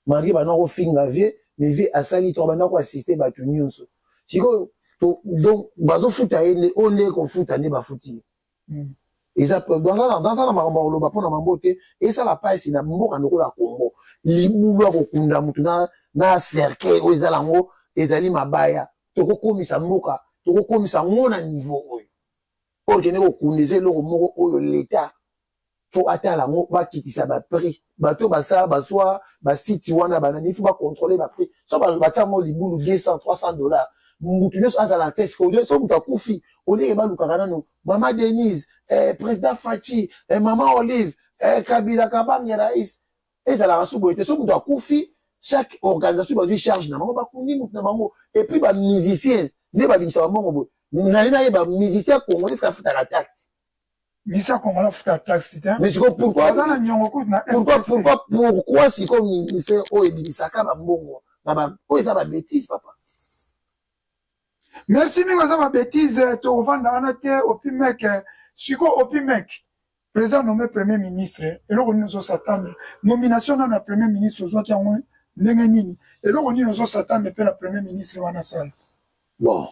[SPEAKER 3] malgré banda kofinga vie, mais vie asali trop, banda koassiste bato nyonso. Sikoyo donc bazofuta ye nde oyo nde kofuta nde bafuti ye. Eza aza na makambo ya koloba mpona mambo te. Esala mpasi na mboka lokola Congo, libulu ya kokunda mutu na cercueil oyo ezala yango ezali mabaya. Tokokomisa mboka, tokokomisa ngo na niveau oyo oyo kende kokunda eza eloko moko oyo leta faut atala yango, bakitisa baprix. Bato basala bazwa basiti wana banani, faut bacontrôle baprix. So batia yango libulu 200, 300 $, mutu nyonso azala te. So moto akufi, oleke balukaka nano mama Denise, président Faci, mama Olive, Kabila Kabange rais. Ezalaka so boye te. So moto akufi, chaque organisation bazwi charge na bango, bakundi motu na bango. Et puis bamusicien nde babimisaka mbongo boye. Naye nayeba musicien congolais soki afutaka taxe.
[SPEAKER 2] Musicien congolais afuta taxe te.
[SPEAKER 3] Mais sikoyo pourquoi?
[SPEAKER 2] Aza na niongo kutu na
[SPEAKER 3] Pourquoi sikoyo ministère oyo ebimisaka bambongo na oyo? Eza babêtise, papa.
[SPEAKER 2] Merci mingi, aza babêtise. Tokovanda wana te. Opimek, sikoyo Opimek, président nommé premier ministre, eloko nini ozos'attendre? Nomination nano ya premier ministre, ozwaki yango ndenge nini? Eloko nini ozos'attendre mpe na premier ministre wana sala?
[SPEAKER 3] Bon,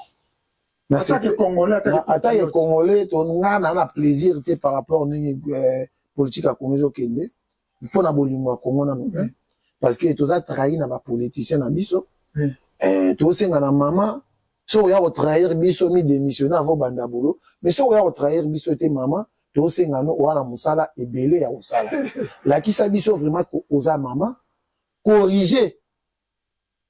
[SPEAKER 2] atake congolais?
[SPEAKER 3] Atake congolais, to nga na plaisir te par rapport ndenge politique ya Congo ezokende. Mpo na bolingo ya Congo nano, parce que toza trahi na bapoliticien na biso. Tosenga na mama, soki oya kotrahir biso, mi démissionne avant banda boulot. Mais soki oya kotrahir biso te, mama, tosenga no oza na mosala ebele ya kosala. Lakisa biso vraiment oza mama, corrige,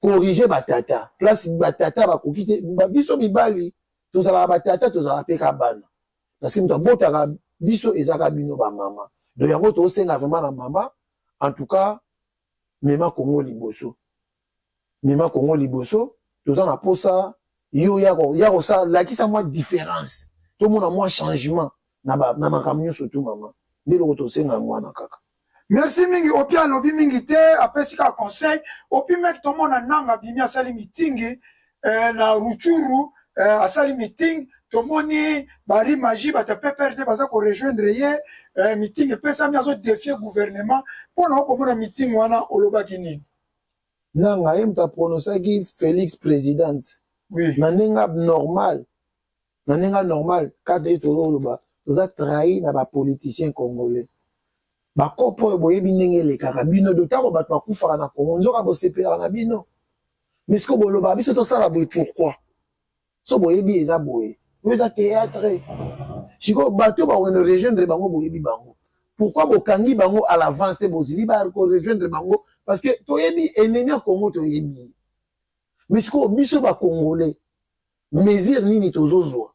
[SPEAKER 3] corrige batata place batata bakoki te. Biso mibali tozalaka batata, tozalaka mpe ka bana, parce que moto abotaka biso ezaka bino bamama. Donc yango tosenga vraiment na mama, en tout cas mema Kongo liboso, mema Kongo liboso. Toza na posa yo ya kosala, lakisa mwa différence, tomona mwa changement. Na makambo nyonso tu, mama, nde eloko tosenga yango wana kaka.
[SPEAKER 2] Merci mingi. Opi alobi mingi te, apesi kaka conseil. Opi mek, tomona Nanga abimi, asali mitingi na Rutshuru, asali meeting. Tomoni bari magie, bato ya PPRD baza korejoindre ye. Meeting epesami, azodéfier gouvernement. Mpona okomona meeting wana, olobaki nini?
[SPEAKER 3] Nanga ye moto aprononçaki Félix présidente na ndenge normal, na ndenge normal. Kaka ye tozoloba, toza trahi na bapoliticien congolais. Bakopo oyo boyebi ndenge elekaka bino do, ntango bato bakufaka na Congo, nzoka bosepelaka na bino. Mais siko bolobaka biso tosala boye, pourquoi? So boyebi eza boye, oyo eza théâtre. Sikoyo bato bakokende rejoindre bango, boyebi bango, pourquoi bokangi bango à l'avance te? Bozili bakorejoindre bango parce que toyebi ennemi ya Congo, toyebi. Mais sikoyo biso bacongolais, mesure nini tozozwa?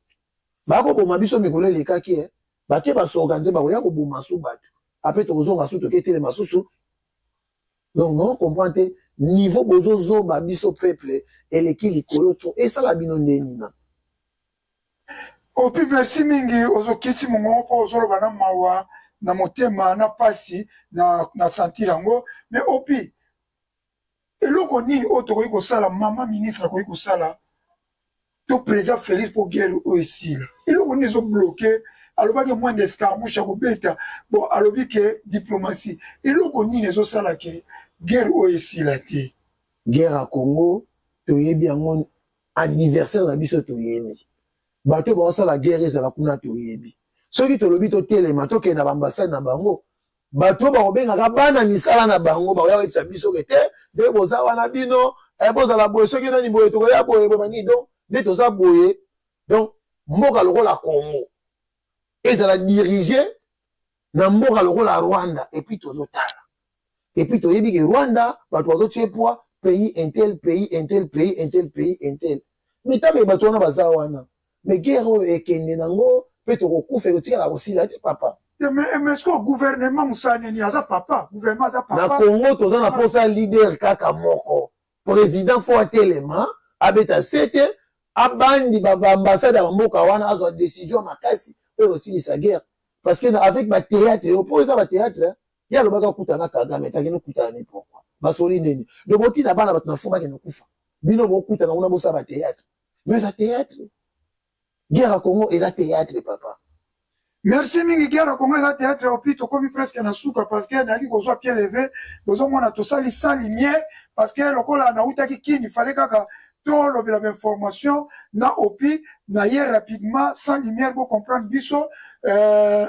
[SPEAKER 3] Bakoboma biso mikolo elekaki, bake basorganiser, bakoya koboma su bato. Apres tokozonga su, toke telema susu. Donc non, comprendre te niveau bozozoba biso peuple eleki likolo to esala bino ndeni na.
[SPEAKER 2] Opi, merci mingi. Ozokiti mongongo mpo ozoloba na mawa na motema, na pasi na sentir yango. Mais Opi, eloko nini oyo tokoki kosala, mama ministre akoki kosala to président Félix, mpo guerre oyo esila? Eloko nini ezobloquer? Alobaki moindre escarmouche akobeta. Bon, alobi ke diplomatie. Eloko nini ezosala ke guerre oyo esila te?
[SPEAKER 3] Guerre ya Congo, toyebi yango. Adversaire na biso toyebi, bato oyo baosala guerre ezala kuna toyebi. Soki tolobi totelema, tokende na baambassade na bango, bato oyo bakobengaka bana misala na bango bakoya koyebisa biso ke te, nde boza wana bino, bozala boye, soki nani boye, tokoya boye boye banini. Donc nde toza boye. Donc mboka lokola Congo ezala dirige na mboka lokola Rwanda, et puis tozotala, et puis toyebi ke Rwanda bato bazotie poids, pays intel, pays intel, pays intel, pays intel. Mais ntango bato wana baza wana, mais guerre oyo ekende nango mpe tokokufa, ekotikala kosila te, papa.
[SPEAKER 2] Mais ce gouvernement mosala nini? Aza papa, gouvernement aza papa.
[SPEAKER 3] Na Congo toza na posa leader kaka moko, président. Fo atelema, abeta sete, abandi baambassade ya bamboka wana, azwa décision makasi oyo osilisa guerre. Parce que avec bathéâtre oyo, mpo eza bathéâtre, ye alobaki akutana na Kagame, takende okutana ni pourquoi? Basoli nini? Donc botina bana bato na fo bakende kufa, bino bokutana kuna, bosala bathéâtre. Mais eza théâtre, guerre ya Congo eza théâtre, papa.
[SPEAKER 2] Merci mingi. Guerre ya Congo eza théâtre. Opi, tokomi presque na suka, parce que nayaki kozwa pied levé. Bozomona tosali sans lumière parce que lokola nautaki kini, fallait kaka tolobela bainformation na Opi na ye rapidement, sans lumière. Bocomprendre biso.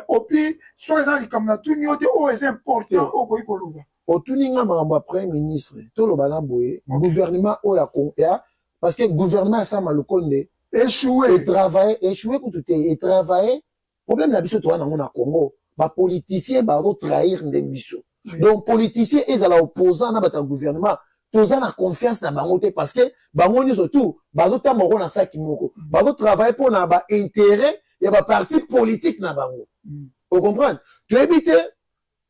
[SPEAKER 2] Opi, soki eza likambo na tuni yo te oyo eza important oyo okoki koloba.
[SPEAKER 3] Otuni nga makambo ya premier ministre, toloba na boye, gouvernement oyo ya, parce que gouvernement ya Sama Lukonde
[SPEAKER 2] échoué.
[SPEAKER 3] Etravaille, échoué kutu te, etravaille. Problème na biso toza nango na Congo, bapoliticien bazotrahir nde biso. Donc politicien, ezala opposant na bato ya gouvernement, toza na confiance na bango te, parce que bango nyonso tu bazotambola ko na saki moko, bazotravaille mpo na baintérêt ya baparti politique na bango. Ocomprendre? Toyebi te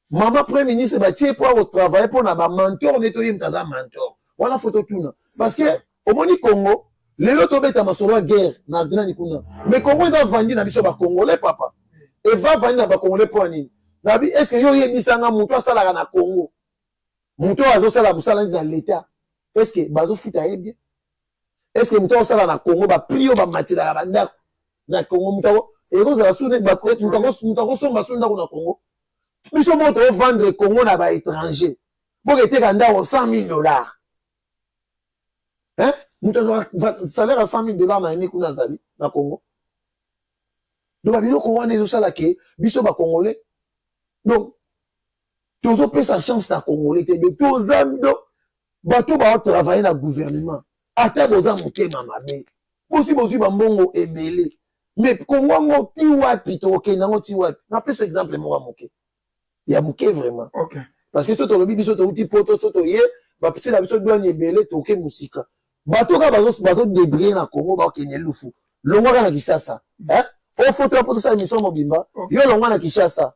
[SPEAKER 3] mama premier ministre batie mpo akotravaille mpo na bamentor nde toyebi moto aza mentor wana. Fo totuna, parce que omoni Congo lelo, tobeta masolo ya guerre na nani kuna, mais Congo eza vandi na biso bacongolais, papa. Eva vandi na bacongolais mpo ya nini? Nabi, est ce que yo oyebisanga moto asalaka na Congo, moto oyo azosala mosala neti na l'État, est ce que bazofuta ye bien? Est ce que moto azosala na Congo, baprix oyo bamatilaka bandako na Congo, moto ekozala su, moto akosomba su ndako na Congo? Biso moko tovendre Congo na baétranger, mpoka eteka ndako 100 000 $, moto azwaka salaire ya 100 000 $ na ene kuna azali na Congo. Donc babiloko wana ezosala ke biso bacongolais, donc tozopesa chance na congolais te. Donc toza, donc bato baotravaille na gouvernement, ata boza motema mabe, bosi bozwi bambongo ebele, mais Kongo yango ti wapi? Tokokende yango ti wapi? Napesa exemple moko ya moke, ya moke vraiment, parce que so tolobi biso touti poto, so toye bapesi na biso douane ebele, toke mosika. Bato kaka bazodébrouiller na Congo, bakokende lufu. Longwaka na Kinshasa, ofotola mpo tosala mission mobimba. Yo longwa na Kinshasa,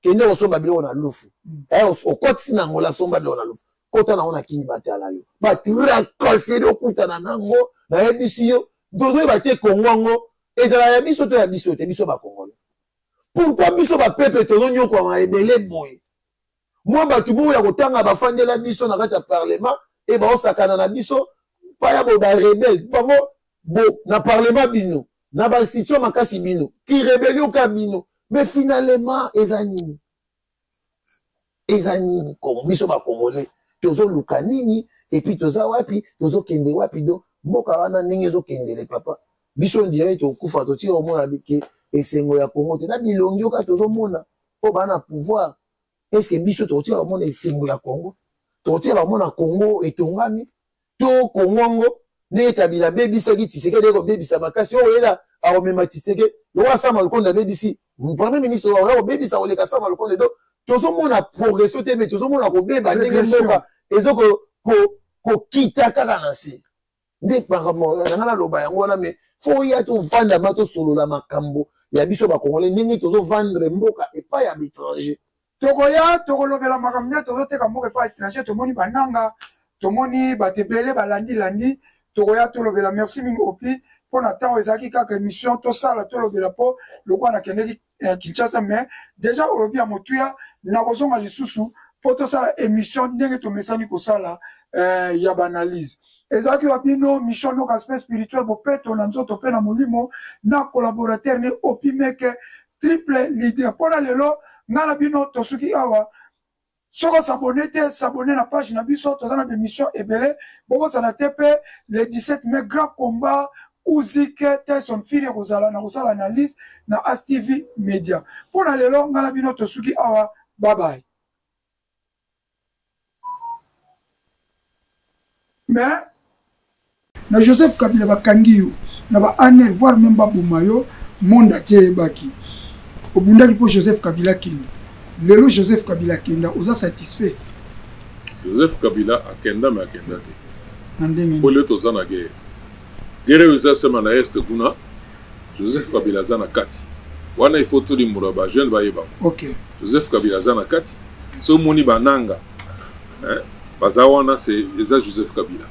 [SPEAKER 3] kende kosomba biloko na lufu, okotisi na Angola, somba biloko na lufu, kota nango na Kini, batala yo batracasserie okutana nango. Nayebisi yo, tozoyeba te Kongo yango ezala ya biso to ya biso te. Biso bakongolo. Pourquoi biso ba peuple tozonyokwama ebele boye? Mwa bato bongo ya kotanga bafandela biso na kati ya parlement e baosakana na biso paya boye ba rebelle bango bo na parlement bino na ba institution makasi bino ki rebellion ka bino mais finalement eza nini? Eza nini? Kongo biso ba congolais tozoluka nini et puis toza wapi tozokende wapi do mboka wana ndenge ezokendele papa biso on dirait tokufa totika komona ke esengo ya Congo te na bilongi oka tozomona mpo baa na pouvoir est ce que biso tokotika komona esengo ya Congo tokotika komona Congo etongami to Congo yango ndenge Kabila abebisaki Tshisekedi ekobebisa makasi oyo oyela akomema Tshisekedi lokola Sama Lukonde abebisi premier ministre oya kobebisa koleka Sama Lukonde donc tozomona progression te mais tozomona kobeba ndenge mboka ezo kokita kaka na nse nde makambo na ngai naloba yango wana mais fo ya tovanda ma tosolola makambo ya biso bakongole ndenge tozovandre mboka epai ya baétranger.
[SPEAKER 2] Tokoya tokolobela makambo nde tozoteka mboka epai étranger, tomoni bananga, tomoni bato ebele balandi-landi, tokoya tolobela. Merci mingi Opi mpo na ntango ezalaki kaka émission tosala tolobela mpo lokola nakendeki Kinshasa, mais déjà olobi ya motuya, nakozonga lisusu mpo tosala émission ndenge tomesani kosala ya baanalyse. Ezalaki wa bino Michon Noka, aspect spirituel bopeto na nzoto mpe na molimo, na collaborateur ne Opi Meke triple leader. Mpo na lelo ngai na bino tosuki awa. Soki osabone te, s'abonner na page na biso, toza na bemission ebele. Bobosana te mpe le 17 mai grand combat Usyk Tyson Fury ekozala na kosala analyse na ASTV Media. Mpo na lelo ngai na bino tosuki awa, bye bye. Mais na Joseph Kabila bakangi yo na ba anel voire même baboma yo, monde entier eyebaki obundaki mpo Joseph Kabila akenda. Lelo Joseph Kabila akenda, oza satisfait?
[SPEAKER 4] Joseph Kabila akenda me akenda te
[SPEAKER 2] na ndenge
[SPEAKER 4] po lelo toza na guerre. Guerre oyo eza sema na est kuna, Joseph Kabila aza na kati wana, il faut tolimbola ba jeune bayeba. Joseph Kabila aza na kati, soki omoni bananga baza wana, c'est eza Joseph Kabila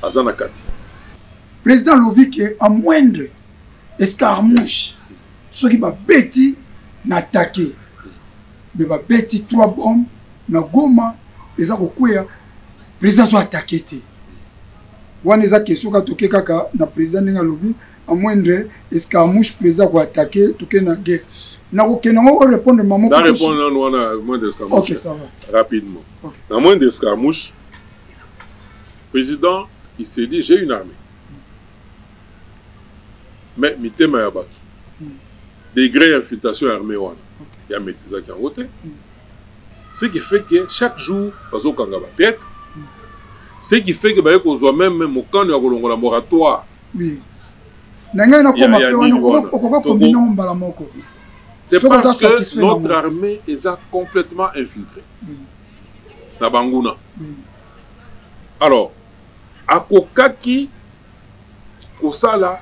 [SPEAKER 4] aza na kati.
[SPEAKER 2] Président alobi ke en moindre escarmouche soki babeti na attaquer, mais babeti 3 bombes na Goma eza kokweya, président azo attaquer te. Wana eza question kaka toke kaka na président ndenge alobi en moindre escarmouche président ko attaquer, toke na guerre. Nakokende yango orépondre mama.
[SPEAKER 4] Na répondre nanu wana moindre escarmouche.
[SPEAKER 2] Ok, ça va.
[SPEAKER 4] Rapidement. Na moindre escarmouche, président il s'est dit j'ai une armée. Mais mitema ya bato. Degré ya infiltration ya armée wana ya maîtrisaki yango te. Ce qui fait que chaque jour bazokanga ba traître. Ce qui fait que baye kozwa même mokano ya kolongola moratoire.
[SPEAKER 2] Oui. Na ngai nakoma mpe wana okoka kombina ngo mbala moko.
[SPEAKER 4] C'est parce que notre armée eza complètement infiltrée. Na banguna. Alors, akokaki kosala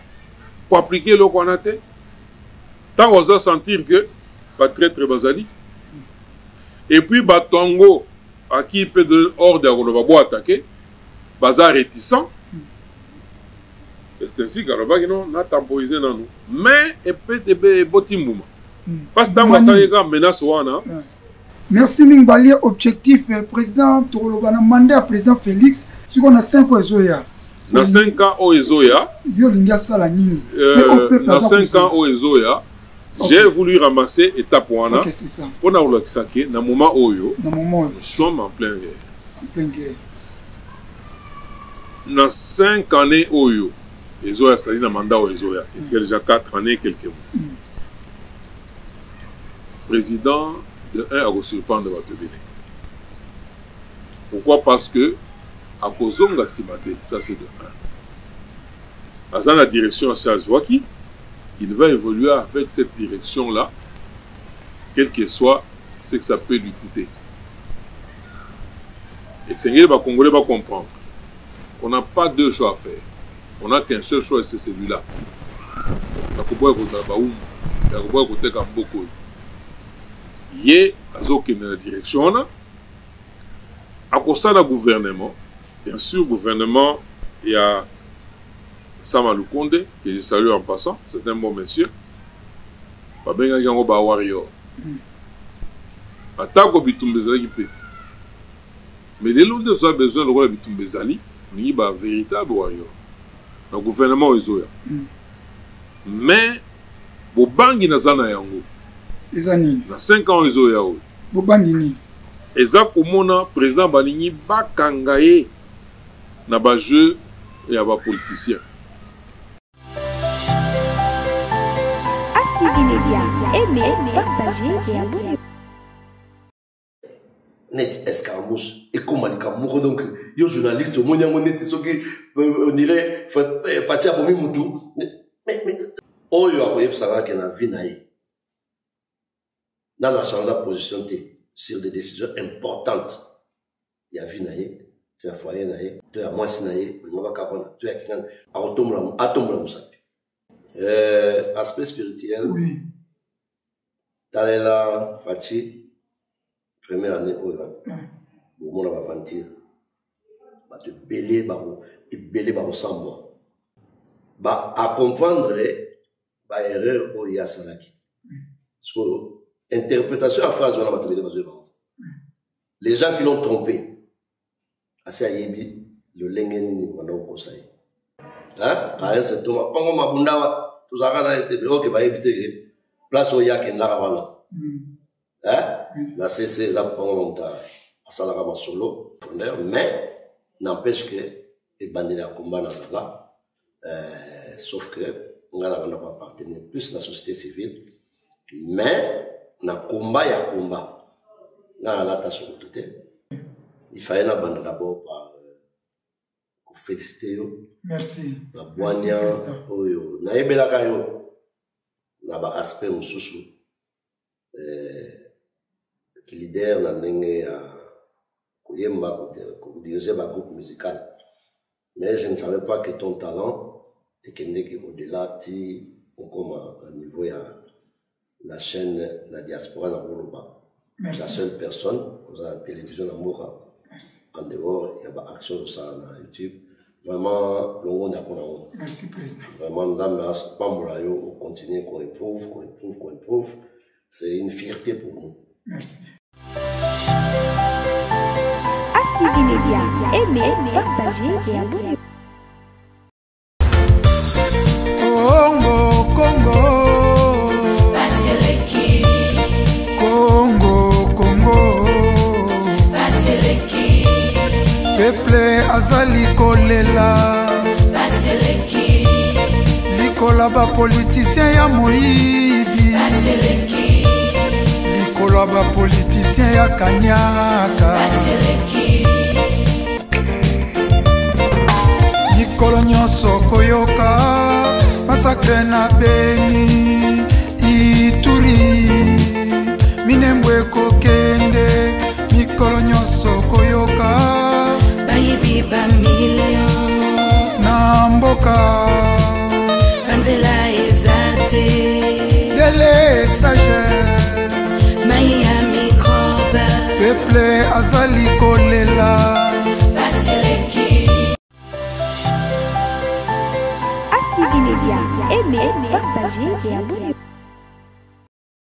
[SPEAKER 4] koaplike eloko wana te ntango aza sentir que batraitre bazali et puis bato yango aki mpe de ordre ya koloba bo attaquer baza réticent. C'est ainsi qu'alobaki non na temporiser nanu mais eboti mbuma parce que ntango asalaki kaka menace wana.
[SPEAKER 2] Merci mingi balie objectif président tokoloba na mandat ya président Félix sikoyo na 5 ans ezoya.
[SPEAKER 4] Na 5 ans oyo ezoya,
[SPEAKER 2] yo olingi asala nini?
[SPEAKER 4] Na 5 ans oyo ezoya, j'ai voulu ramasser étape wana mpona kolakisa ke na moment oyo
[SPEAKER 2] na moment oyo
[SPEAKER 4] nous sommes en pleine guerre.
[SPEAKER 2] En pleine guerre.
[SPEAKER 4] Na 5 années oyo ezoya, c'est-à-dire na mandat oyo ezoya, il y a déjà 4 années quelques mois. Président de 1 akosurprendre bato ebele. Pourquoi? Parce que akozonga nsima te, ça c'est de 1. Aza na direction asi azwaki, il va évoluer avec cette direction là, quel que soit ce que ça peut lui coûter. Esengeli bakongolais bacomprendre qu'on n'a pas deux choix à faire, on n'a qu'un seul choix et c'est celui-là. Yakoboya kozala bawumbu, yakoboya koteka mboka oyo. Ye azokende na direction wana, akosala gouvernement, bien sûr gouvernement ya Sama Lukonde, que je salue en passant, c'est un bon monsieur. Babengaki yango ba warrior. Atako bitumba ezalaki mpe. Mais lelo nde toza besoin lokola bitumba ezali, tolingi ba véritable warrior na gouvernement oyo ezoya. Mais bobangi naza na yango.
[SPEAKER 2] Eza nini?
[SPEAKER 4] Na 5 ans oyo ezoya oyo.
[SPEAKER 2] Bobangi nini?
[SPEAKER 4] Eza komona president balingi bakanga ye na ba jeux ya ba politiciens.
[SPEAKER 1] ASTV Media, aimez, partagez et abonnez-vous.
[SPEAKER 5] Neti escarmouche ekoma likambo moko, donc yo journaliste omoni yango neti soki on dirait Fatshi abomi mutu. Mais oyo akoyebisaka ke na vie na ye nano achange position te sur des décisions importantes ya vie na ye to ya foyer na ye to ya mwasi na ye, balinga bakabwana to ya kingana, akotombola, atombola mosapi. Aspect spirituel,
[SPEAKER 2] oui.
[SPEAKER 5] Talela Fatshi première année oyo, bomona baventure, bato ebele bako ebele bakosambwa, ba acomprendre baerreur oyo ye asalaki. Sikoyo interprétation ya phrase wana, bato ebele bazoyeba ngo. Les gens qui l'ont trompé, asi ayebi lolenge nini banda kokosa ye. Aese toma mpango mabunda wa tozalaka na ye te, oke bayebi te ke place oyo ye akendaka wana na cc eza mpango moto asalaka masolo fondeur. Mais n'empêche que ebandeli ya komba na zala, sauf que nga na banda koappartenir plus na société civile, mais na komba ya komba nga nalata sokoto te. Il fallait nabanda d'abord par koféliciter yo.
[SPEAKER 2] Merci.
[SPEAKER 5] Na bwania oyo nayebelaka yo na baaspect mosusu, leader na ndenge ya koyemba, kodiriger bagroupe musical, mais je ne savais pas que ton talent ekendeki au-delà ti okoma na niveau ya la chaîne na diaspora. Na koloba la seule personne oza na télévision na mboka en dehors ya baaction osala na YouTube. Vraiment, longonya mpona ngo.
[SPEAKER 2] Merci, président.
[SPEAKER 5] Vraiment, Nzambe apambola yo, ocontinue koimprove, koimprove, koimprove. C'est une fierté pour nous.
[SPEAKER 2] Merci.
[SPEAKER 1] ASTV Media, aimez, partagez et abonnez-vous.
[SPEAKER 2] Congo, Congo, Congo, Congo, peuple azali kolela likolo ya bapoliticien ya moyibi, likolo ya bapoliticien ya kanyaka. Mikolo nyonso koyoka massacre na Beni, Ituri, Minembwe ekokende. Mikolo nyonso koyoka
[SPEAKER 6] bayibi bamillion
[SPEAKER 2] na mboka.
[SPEAKER 6] Banzela eza te.
[SPEAKER 2] Délestage.
[SPEAKER 6] Mai ya microbe.
[SPEAKER 2] Peuple azali kolela.
[SPEAKER 6] Baseleki.
[SPEAKER 1] ASTV Media, aimez, partagez et abonnez.